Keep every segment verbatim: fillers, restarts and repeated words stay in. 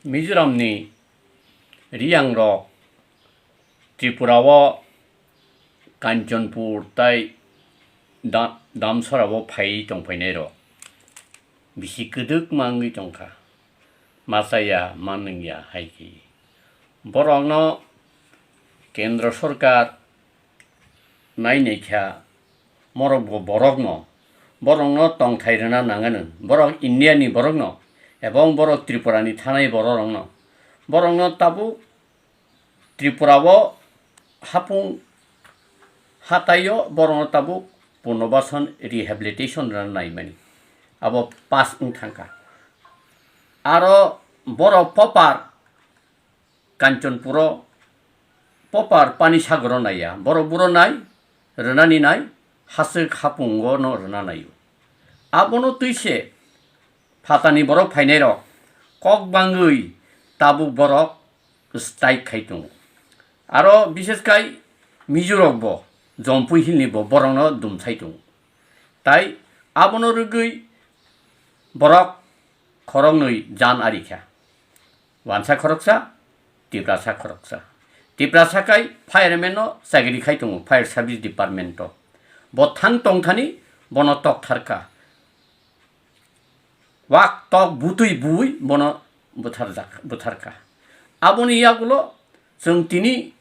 Mizoramni Riyangrok Tripurao Kanchanpur tei Da-, Damsarao phaiwi tongphainairok bisi kwdwkma wngwi tongkha, ma chaya, ma nungya hai khe. Borokno Kendra Sorkar nainai kha, morok bo borokno, borokno tongthai rwna nangani, borok India ni borokno, ebong borok Tripura ni thanai borok rokno, borokno tabuk Tripura o hapung hataio borokno tabuk Purnobasan rehabilitation rwna naimani, abo pass wng thangkha. Aro borok popar Kanchanpuro popar Pani Sagoro naiya, borok buro nai, rwnani nai, haswk hapungo no rwna naio. Abono twi se phatani borok phainairok kok bangwi tabuk borok strike khai tongo. Aro bishes khai Mizorok bo Jompui Hill ni bo borokno dumsai tongo. Tai abono rwgwi borok khoroknwi jan ari kha. Wansa khoroksa, Tiprasa khoroksa. Tiprasa kai fireman no chagri khai tongo, fire service department o. Bo thang tongthani bono tokthar kha. Wak tok butwi bui bono butharjak, butharkha. Aboni yagulo chwng tini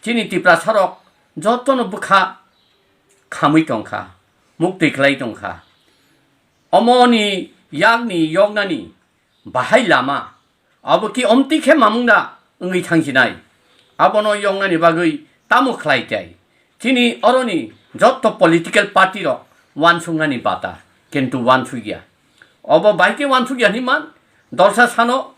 chini Tiprasarok jotono bwkha khamwi tongkha, muktwi khlai tongkha. Omoni yakni yoknani bahai lama, abo ki omtwi khe mamung da wngwi thangsinai? Abono yoknani bagwi tamo khlai tai? Chini oroni jotto political party rok wansuknani bata, kintu wansukya. Obo bai khe wansukya hinwi man, dolsa sano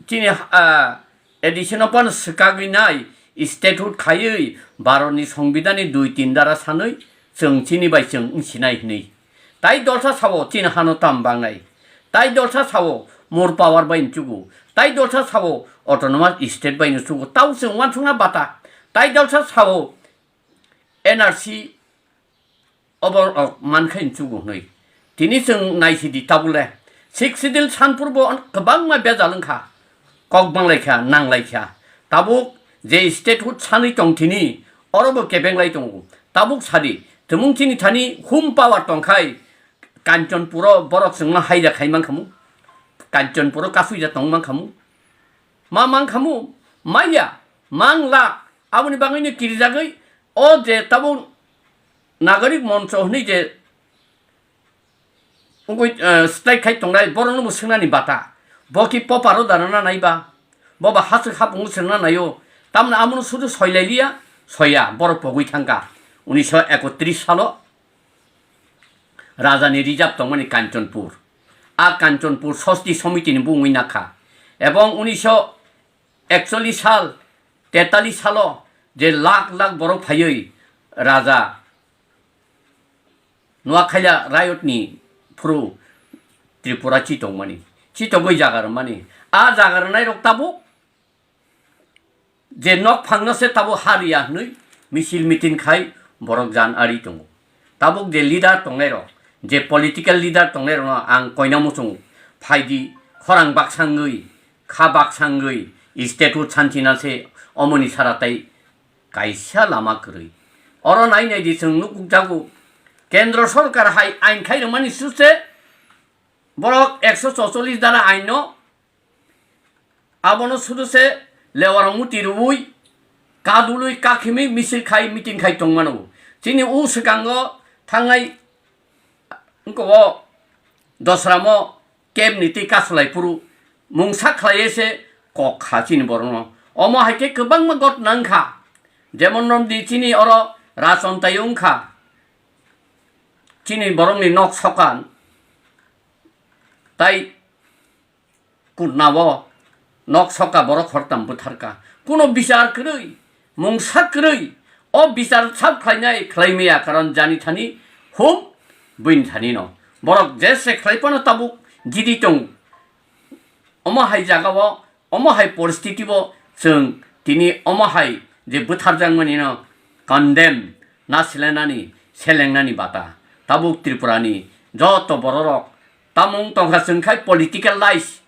chini, ah, edition o phano swkagwi nai, statehood khaiwi Bharatni Songbidanni dui tin dara sanwi chwng chini bai chwng wngsinai hinwi. Tai dolsa sao chini hano tam bangnai. Tai dolsa sao more power bai nchugo. Tai dolsa sao autonomous state bai nchugo. Tau chwng wansukna bata. Tai dolsa sao N R C obo rok mankhai nchugo hinwi. Tini chwng naisidi tabule. Sixth Schedule sanpurbo kwbangma bejal wngkha. Kok banglaikha, nanglaikha. Tabuk je statehood sanwi tong tini, orobo kebenglai tongo. Tabuk sadi, tumung chini thani hum power tongkhai, Kanchanpuro borok chwngno haida khai mankhamu, Kanchanpuro kasuida tong mankhamu, ma mankhamu, maya, manglak, aboni bagwino kirijagwi o je tabuk Nagarik Moncho hwnwi je wngwi, eh, strike khai tongnai, borokno bo swngnani bata. Bo ki poparo da rwna nai ba? Bo ba hachwk hapungo swngnani nai o. Tamni amono sudu soilai liya, soya, borok pogwi thangkha. Unisho ekotris salo Rajani reserve tongmani Kanchanpur. A Kanchanpur Sosti Somitini bo wngwi nakha. Ebong unisho ekchollis sal, tetallis salo je lakh lakh borok phaiwi Raja Noakhaila riot ni phuru Tripura chitongmani, chitogwi jaga rwmani. A jaga rwnairok tabuk je nok phangno se tabuk ha riya hwnwi misil meeting khai borok jan ari tongo. Tabuk je leader tongnairok, je political leader tongnairokno ang koina muchungo, phaidi khorang baksa wngwi, kha baksa wngwi, statehood sanchina se omoni sara tai kaisa lama kwrwi. Oro nai nai di chwng nukjago, Kendra Sorkar hai ain khai rwmani suse borok ekso chorchollis dara ain no abono sudu se lewarok muti rwui, kadulwi, kakhimwi misil khai, meeting khai tongmano. Chini u swkango thangnai wngkha o Dosramo camp ni twi kasulai phuru mungsa khlaiwi se kok kha chini borokno. Omo hai khe kwbangma gotna wngkha. Jemon romdi chini oro Rachontai wngkha. Chini borokni nok sokan tai kutnao nok soka borok hortam bwtharkha. Kuno bichar kwrwi, mungsa kwrwi, o bichar sab khlainai khlaimaya, karon jani thani hum buini thani no. Borok jese khlai phano tabuk jidi tong. Omo hai jagao, omo hai poristiti bo chwng tini omo hai je bwtharjakmani no condemn na silenani, selengnani bata. Tabuk Tripurani joto bororok Tamung tongkha chwng khai political lies,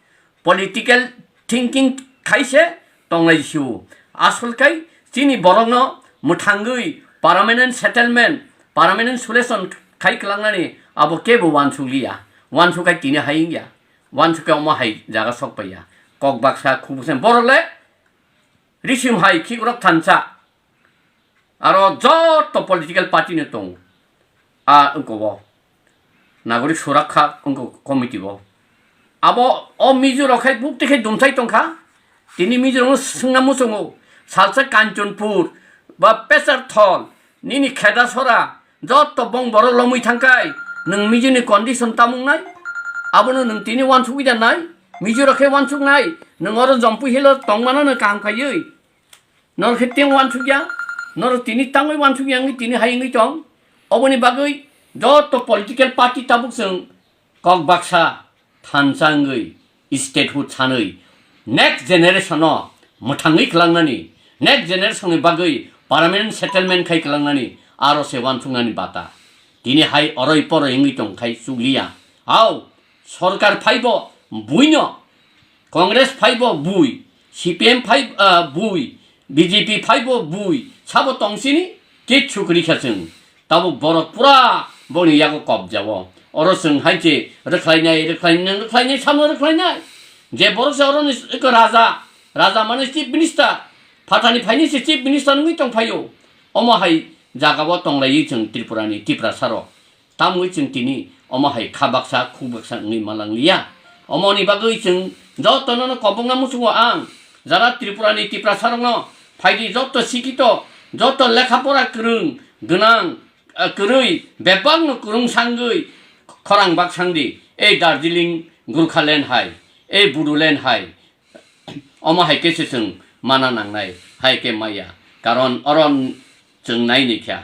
political thinking khaise tonglai sio. Asol khai chini borokno mwthangwi permanent settlement, permanent solution khai kwlangnani abo kebo wansukliya. Wansuk khai tini hai wngya. Wansuk khai omo hai jaga sok paiya. Kok baksa khuk baksa borok le risim hai khikrok thansa. Aro joto political party no tong. A wngko bo. Nagorik Surakha wngko committee bo. Abo o Mizo rok khai bukti khai dumthai tongkha. Tini Mizo rok no swngna muchungo. Salsa Kanchanpur ba Pesarthal nini Khedasora joto bong borok lomwi thangkhai. Nwng Mizo ni condition tamung nai. Abono nwng tini wansugwi da nai. Mizo rok khe wansuk nai. Nwng oro Jampui Hill o tongmano no kaham khaiwi. Norok khe teng wansukya, norok tini tangwi wansukya wngwi tini hai wngwi tong. Oboni bagwi joto political party tabuk chwng kok baksa thansa wngwi statehood sanwi next generation no mwthangwi kwlangnani, next generation ni bagwi permanent settlement khai kwlangnani aro se wansuknani bata. Tini hai oroi poroi wngwi tong khai chukliya. Hao, sorkar phaibo buino, Congress phaibo bui, C P M phai, ah, bui, B J P phaibo bui, sabo tongsini kichu kwrwi kha chwng. Tabuk borok pura boni yago kobjao. Oro chwng hai se rwkhlainai, rwkhlainai, rwkhlainai, samo rwkhlainai. Je borok se oro ni eko raja, raja mane chief minister, phatani phaini se chief minister wngwi tong phaio. Omo hai jagao tonglaiwi chwng Tripura ni Tiprasa rok. Tamwi chwng tini omo hai kha baksa, khuk baksa wngwi malang liya. Omoni bagwi chwng jotono no kobongna muchungo ang, jara Tripura ni Tiprasa rokno phaidi joto sikito, joto lekha pora kwrwng gwnang, ah, kwrwi bebak no kwrwng sangwi khorang bak sangdi, ei Darjeeling Gurkhaland hai, ei Bodoland hai, omo hai khe se chwng mana nangnai, hai khe maya. Karon oro chwng nai ni kha.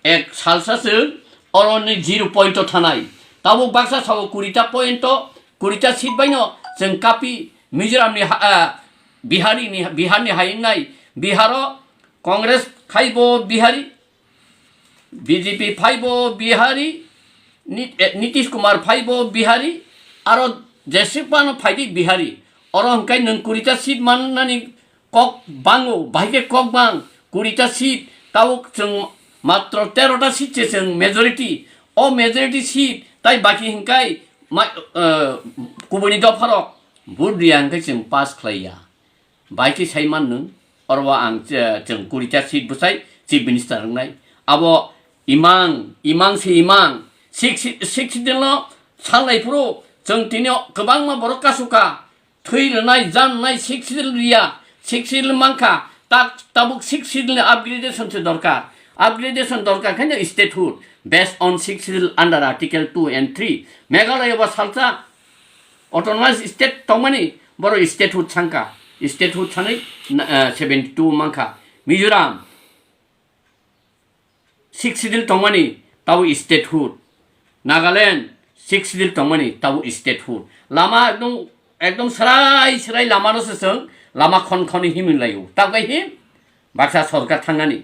Ek salsa chwng oro ni zero point o thanai. Tabuk baksa sao kuri ta point o, kuri ta seat bai no chwng kapi Mizoram ni ha-, ah, Bihari ni, Bihar ni hai wngnai. Bihar o Congress khai bo Bihari, B J P phaibo Bihari, Ni-, eh, Nitish Kumar phaibo Bihari, aro Jesipano phaidi Bihari. Oro hwnkhe nwng kurita seat mannani kok bango, bahai khe kok bang, kurita seat, tabuk chwng matro terota seat se chwng majority. O majority seat, tai baki hwnkhe ma-, eh, kubuni dopharok vote riya hwnkhe chwng pass khlaiya. Bai khe sai man nwng, oro o ang, eh, chwng kurita seat bwsai chief minister wngnai. Abo imang, imang se imang, six, six seat no salnai phuru chwng tini kwbangma borok kasuka, thwi rwnai, jan rwnai, six seat riya, six seat mankha, tak tabuk six seat ni upgradation se dorkar. Upgradation dorkar khe statehood based on six seat under article two and three. Meghalaya bo salsa, Autonomous state tongmani, borok statehood sangkha, statehood sanwi, eh, seventy two mankha. Mizoram, six schedule tongmani, tabo statehood. Nagaland, six schedule tongmani, tabo statehood. Lama ekdom, ekdom srai srai lama no se chwng, lama khon khon himwi laio. Tabukhe him, baksa sorkar thangnani,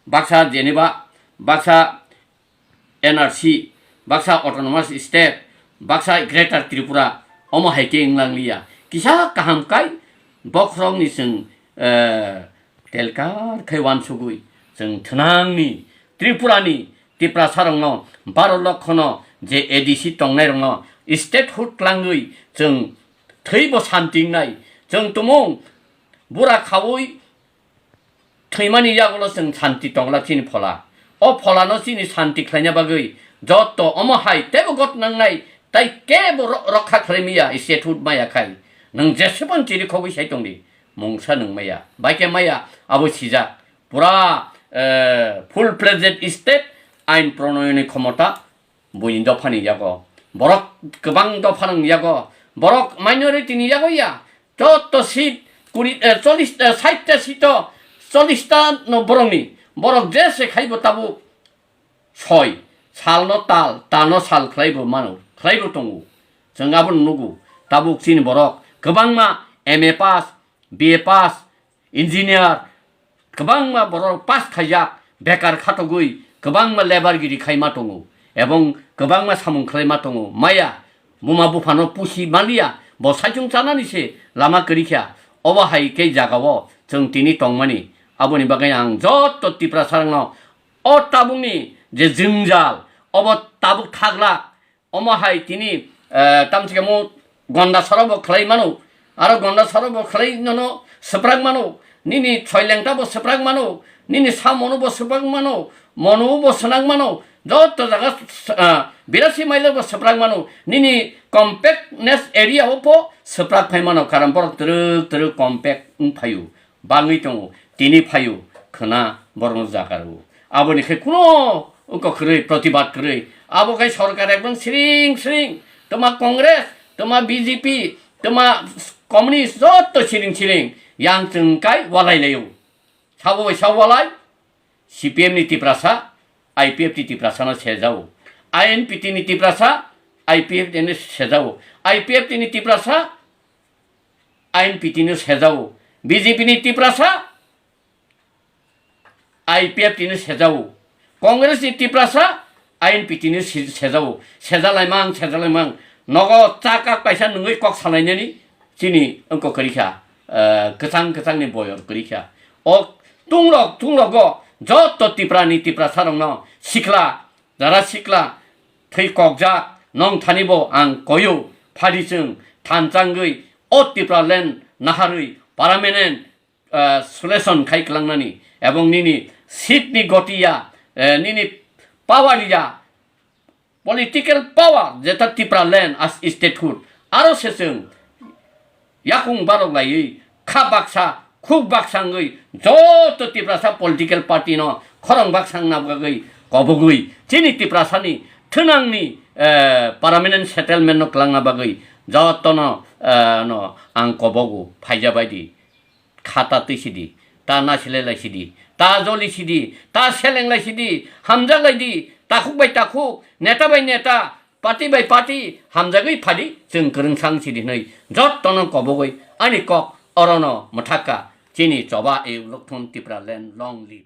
baksa jeneba, baksa N R C, baksa autonomous state, baksa Greater Tripura, omo hai khe wnglangliya. Kisa kaham kai bokhorokni chwng, eh, telkar khai wansugwi chwng thnangni Tripurani Tiprasarokno baro lokhono je A D C tongnairokno statehood klangwi chwng thwibo santi wngnai. Chwng tumung bura khaui thwimani yagulo chwng santi tongla chini phola. O pholano chini santi khlaina bagwi joto omo hai teibo got nangnai, tai kebo ro-, rokha khlai maya, statehood maya khai. Nwng jesebon chiri khogwi sai tongdi, mungsa nwng maya. Bai khe maya, abo sijak. Pura, eh, full fledged state ain pronoyoni khomota buini dophani yago. Borok kwbang dophani yago. Borok minority ni yago ya. Joto seat kuri, eh, chollish, eh, sait ta seat o chollish ta no borokni. Borok je se khaibo tabuk soi. Salno tal, talno sal khlaibo mano, khlaibo tongo. Chwng abono nugo. Tabuk chini borok kwbangma M A pass, B A pass, engineer, kwbangma borok pass khaijak, bekar khatogwi kwbangma labour giri khaima tongo, ebong kwbangma samung khlaima tongo. Maya, Buma buphano pusi maliya, bo saichung chanani se lama kwrwi kha. Obo hai khe jagao chwng tini tongmani. Aboni bagwi ang jotto Tiprasarokno o tabukni je jwngjal, obo tabuk thaglak. Omo hai tini, eh, tamchikamo gonda sorobo khlai mano, aro gonda sorobo khlai nono swprak mano, nini soilengta bo swprak mano, nini samono bo swprak mano, mono bo swnang mano, joto jaga, ah, birasi mailo bo swprak mano, nini compactness area o po swprak phai mano, karon borok twrwk twrwk compact wng phaio. Bangwi tongo, tini phaio, khwna borokno jakarwo. Aboni khe kuno wngkok kwrwi, protibad kwrwi. Abo khe sorkar ekdom siring siring, toma Congress, toma B J P, toma Communist, joto siring siring. Yang chwng kai walai laio. Sabo bai sabo walai, C P M ni Tiprasa, I P F T Tiprasa no sejao. I N P T ni Tiprasa, I P F T ni sejao. I P F T ni Tiprasa, I N P T no sejao. B J P ni Tiprasa, I P F T no sejao. Congress ni Tiprasa, I N P T no se-, sejao. Sejalaimang, sejalaimang. Nogo chakak kaisa nungwi kok salainani chini wngkok kwrwi kha. Eh, kwchang kwchangni boyor kwrwi kha. O tungrok, tungrogo joto Tipra ni Tiprasa rokno sikla, jara sikla, thwi kokjak, nong thani bo ang koyo, phadi chwng thanchangwi o Tipraland naharwi permanent, ah, solution khai kwlangnani, ebong nini seat ni gotiya, eh, nini power ya, political power jeta Tipraland as statehood, aro se chwng yakung barok laiwi kha baksa, khuk baksa wngwi joto Tiprasa political party no khorang baksa wngna bagwi kobogwi chini Tiprasani thwnangni, eh, permanent settlement no kwlangna bagwi jotono, eh, no ang kobogo, phaija baidi, khata twi sidi, ta nasilai lai sidi, ta joli sidi, ta seleng lai sidi, hamjak lai di, takhuk bai takhuk, neta bai neta, party bai party hamjagwi phadi, chwng kwrwngsang sidi hwnwi jottono kobogwi ani kok orono mwthakka. Chini choba e lokthum Tipraland long live.